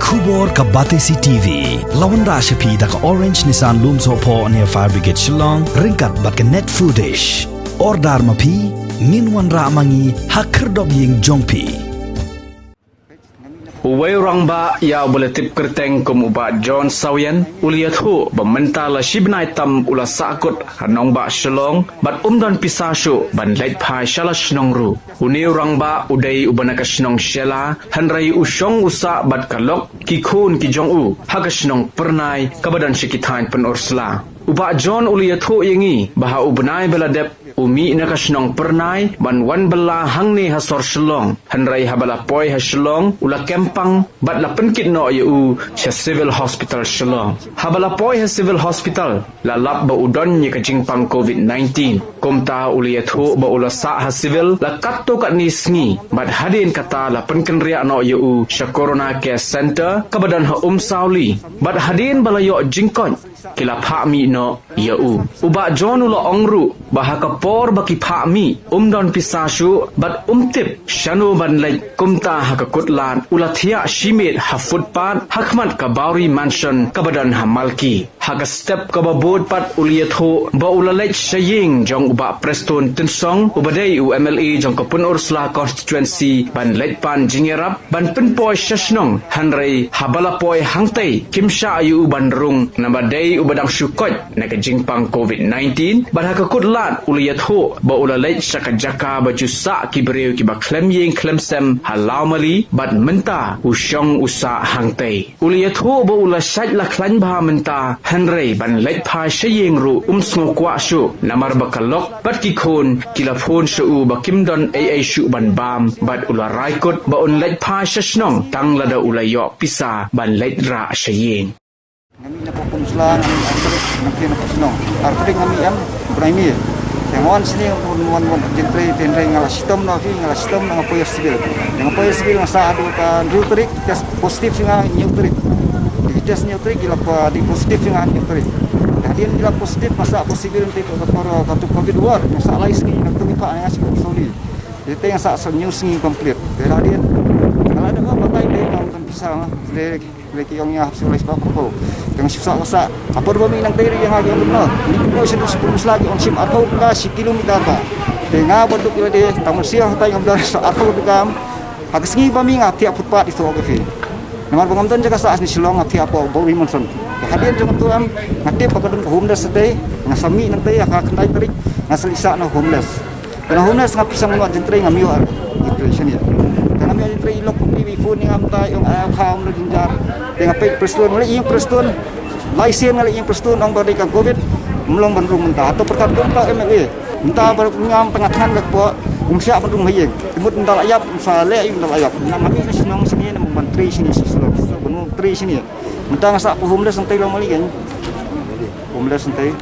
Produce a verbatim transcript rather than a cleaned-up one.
Khubor ka Batesi T V. La wanrah sha phi da ka Orange Nissan Lumsohphoh near Fire Brigade Shillong, ryngkat bad ka Net Foodish. Order ma phi, ngin wanrah ma ngi ha khyrdop ïing jong phi. Uwei u rangbah ïa uba la tip kyrteng kum u Bah John Sawian, u la ïathuh ba mynta la shi bnai tam u la sahkut ha nongbah Shillong, bad um don pisa shuh ban leit phai sha la shnong ruh. Une u rangbah u dei uba na ka shnong Shella, hynrei u shong u sah bad ka lok ki khun ki jong u ha ka shnong Pyrnai kaba don sha ki thaiñ Pynursla. U Bah John u la ïathuh ïa ngi ba ha u bnai ba la dep u mih na ka shnong Pyrnai ban wan bylla hangne ha sor Shillong, hynrei haba la poi ha Shillong u la kem pang bad la pynkit noh ïa u sha Civil Hospital Shillong. Haba la poi ha Civil Hospital la lap ba u don ïa ka jingpang COVID nineteen. Kumta u la ïathuh ba u la sah ha Civil la katto katne sngi, bad hadien kata la pynkynriah noh ïa u sha Corona Care Center kaba don ha Umsawli. Bad hadien ba la ïoh jingkoit, ki la phah mih noh ïa u. U Bah John u la ong ruh ba ha ka por ba ki phah mih um don pisa shuh bad um tip shano ban leit, kumta ha ka kutlad u la thiah shimet ha footpath ha khmat ka Bawri Mansion kaba don ha Malki. Ha ka step kaba bud pat u la ïathuh ba u la leit sha ïing jong u Bah Prestone Tynsong uba dei u M L A jong ka Pynursla constituency ban leit pan jingïarap ban pynpoi sha shnong, hynrei haba la poi hangtei kim shah ïa u ban rung namar dei uba dang shu koit na ka jingpang COVID nineteen. Bad ha ka kutlad u la ïathuh ba u la leit sha ka jaka ba ju sah ki briew kiba khlem ïing khlem sem ha Lawmali, bad mynta u shong u sah hangtei. U la ïathuh ba u la shait la khlaiñ bha mynta, hynrei ban leit phai sha ïing ruh um sngew kwah shuh namar ba ka lok bad ki khun ki la phone sha u ba kim don ei ei shuh ban bam, bad u la rai kut ba un leit phai sha shnong tang lada u la ïoh pisa ban leit rah sha ïing. Nga mih na pdeng Pynursla, nga mih arpdeng, nga mih na pdeng shnong. Arpdeng nga mih em, bnai May. Te nga wan shane, wan, wan, wan jingtrei, te hynrei nga la shitom noh phi, nga la shitom noh, nga poi ha Civil. Te nga poi ha Civil nga sah haduh ka hynriew tarik, test positive sha nga hynñiew tarik. Te test hynñiew tarik, ki la poi positive sha nga hynñiew tarik. Te hadien ki la positive, nga sah poi Civil, te ka por, ka tu COVID ward, nga sah lai sngi, nga tu ki phah nga sha Umsawli. Te te nga sah sa hynñiew sngi complete. Te hadien nga la dep batai te nga ym don pisa nga. Te ki ong ïa hap shu lai spah pyrkhat. Te nga shu sah, sah. Ka por ba mih nangtei ruh ïa nga ki ong kumno. Ni kumno sha Pynursla ki ong shim arphew tyngka shi kilometer ba. Te nga baduk ïa lade, tang mynsiem hatai ngam don sah arphew tyngka. Ha ka sngi ba mih nga thiah footpath ïa u ka phi. Namar ba ngam don jaka sah shane Shillong, nga thiah hapoh Bawri Mansion. Te hadien jong ka tu em, nga tip ba ka don ka homeless hatei, nga sa mih nangtei ha ka khyndai tarik, nga sa leit sah na homeless. Te na homeless nga pisa, ngam ïoh jingtrei, ngam ïoh jingtrei shane. Te ngam ïoh jingtrei, i lok kumne i phone ïa nga mynta, i ong ai pha um la jynjar. Te nga peit Prestone, nga leit ïing Prestone. Lai sien nga leit ïing Prestone, ong ba dei ka COVID, ym long ban rung mynta. Hato pyrkhat kumta M L A. Mynta ba ngam tang thngan ka kpoh, um shah ban rung ha ïing. Te mut mynta la ïap, um sa leh ïing mynta la ïap. Nga mih na shnong shane, na ban trei shane sha Shillong. Ban trei shane. Mynta nga sah poi homeless hangtei, long mali kein. Homeless hangtei.